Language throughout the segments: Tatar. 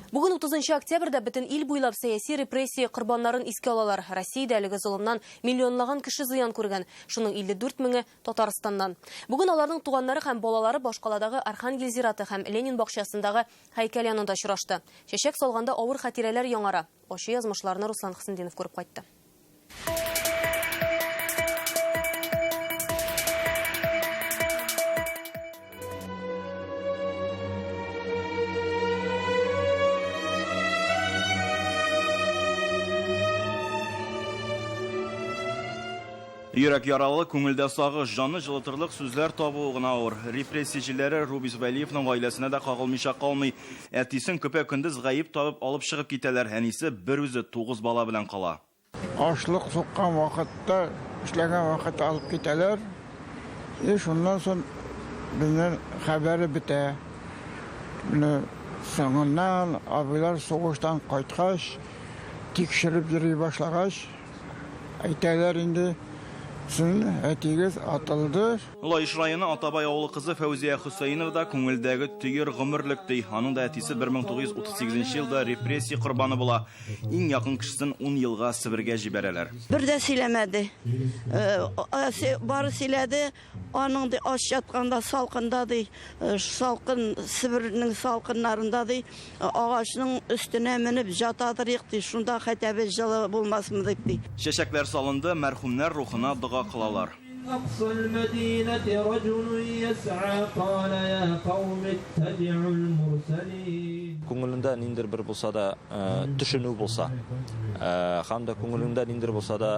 Бүген 30 октябрьдә бөтен ил буйлап сәяси репрессия корбаннарын искә алалар. Россиядә әлеге золымнан миллионлаган кеше зыян күргән. Шуның 54 меңе Татарстаннан. Бүген аларның туганнары һәм балалары башкаладагы Архангел зираты һәм Ленин бакчасындагы һәйкәл янында очрашты. Чәчәк салганда авыр хатирәләр яңара. Ачы язмышларны Руслан Хөснетдинов күреп кайтты. Йөрәк яралы, күңелдә сагыш, җанны җылытырлык сүзләр табуы гына авыр. Репрессия җилләре Рубис Вәлиевның гаиләсенә дә кагылмыйча калмый. Әтисен көпә-көндез гаеп табып алып чыгып китәләр, әнисе берүзе тугыз бала белән кала. Ашлык суккан вакытта, эшләгән вакытта алып китәләр. И шуннан соң безнең хәбәре бетә. Менә соңыннан абыйлар сугыштан кайткач, тикшереп йөри башлагач, Әйтәләр инде, Син әтигез атылды. Лаеш районы Атабай авылы кызы Фәүзия Хөсәенова да күңелдәге төер гомерлек ди. Аның да әтисе 1938 елда репрессия корбаны була. Иң якын кешесен ун елга Себергә җибәрәләр. Бер дә сөйләмәде. Бары сөйләде, Аның, ди, ач ятканда, салкында, ди, салкын, Себернең салкыннарында, ди, агачның өстенә менеп җатадырыйк, ди, шунда хәтәбе җылы булмасмы дип, ди. Чәчәкләр салынды, мәрхүмнәр рухына дога кылалар. Күңелендә ниндидер бер булса да төшенү булса, һәм дә күңелеңдә ниндидер булса да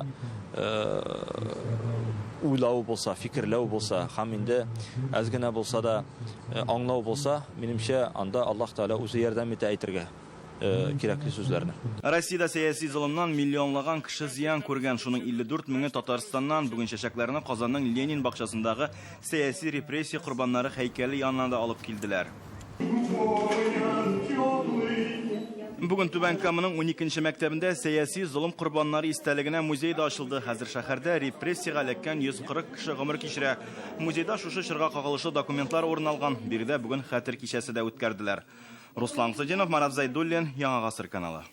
уйлау булса, фикерләү булса һәм инде әз генә булса да аңлау булса, минемчә, анда Аллаһ Тәгалә үзе ярдәм итә әйтергә кирәкле сүзләрне. Россиядә сәяси золымнан миллионлаган кеше зыян күргән, шуның 54 меңе Татарстаннан. Бүген чәчәкләрне Казанның Ленин бакчасындагы сәяси репрессия корбаннары һәйкәле янына да алып килделәр. Бүген Түбән Каманың уникенче мәктәбендә сәяси золым корбаннары истәлегенә музей да ачылды. Хәзер шәһәрдә репрессиягә эләккән 140 кеше гомер кичерә. Музейда шушы чорга кагылышлы документлар урын алган. Биредә бүген хәтер кичәсе дә үткәрделәр. Руслан Гыйзетдинов, Марат Зайдуллин, Яңа Гасыр каналы.